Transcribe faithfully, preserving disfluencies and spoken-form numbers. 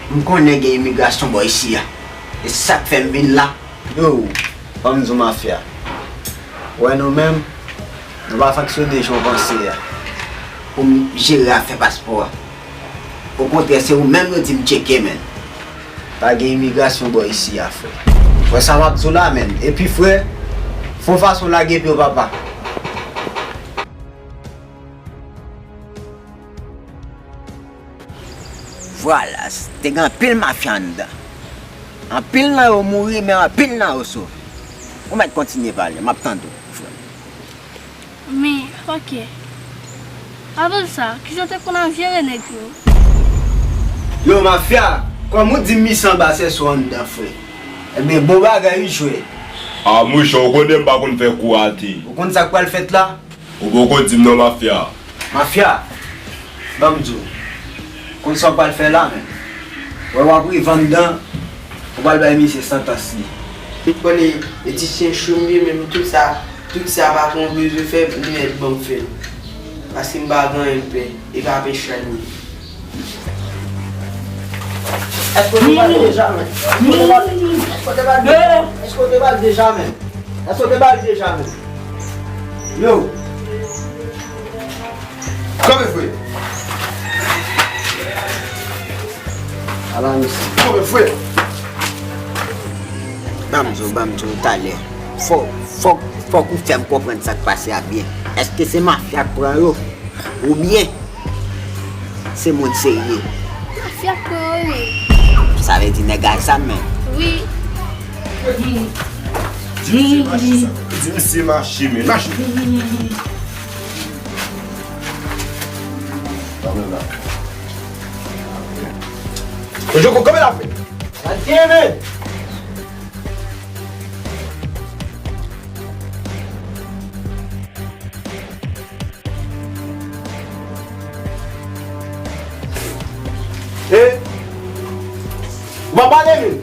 M konnen gen imigrasyon bò isi a. E sa k fè m vin la. Yo, ban m di w mafya. Ou wè nou menm, nou pa fonksyone jan w panse a. Pou m jere afè paspò a. Okontrè, se ou menm yo di m tcheke, menn. Pa gen imigrasyon bò isi a, frè. Ou wè sa m ap di w la, menn. Epi, frè, fè yon fason lage pye w, papa. Vwala, te gen anpil mafya anndan. Anpil nan yo mouri, men anpil nan yo sove. Ou mèt kontinye pale, m ap tande w, frè m. Men, ok. Avan sa, kijan w te konn ap jere nèg yo? Yo, mafya, kòm ou di m misye anba sèso anndan, frè. Ebyen, bon bagay, wi, jwè. A, monchè, ou konnen m pa konn fè kou rate. Ou konn sa k pral fèt la? Ou poko di m non, mafya. Mafya, ban m di w. Konn sa w pral fè la, menn. Wè w ap rive anndan, ou pral bay misye santans li. Ou konnen, e ti chen cho m ye, menm tout sa, tout sa pa gen yon bezwen fè, li mèt ban m fè l. Paske m pa gen anyen m pè, e pa pè chay m ye. Èske w te pale deja, menn? Èske w te pale, èske w te pale deja, èske w te pale deja, menn? Èske w te pale deja, menn? Yo. Kanpe, frè. Ala mesye. Kanpe, frè. Ban m di w, ban m di w talè. Fò, fòk, fòk ou fè m konprann sa k pase a byen. Èske se mafya k pran yo? Oubyen se moun serye? Mafya k pran yo, wi. Sa vle di nèg a zam, men. Wi. Di misye mache, sa. Di misye mache, men. Mache. Joko, kanpe la, frè. Sa gen, men. E, ou pa pale, men.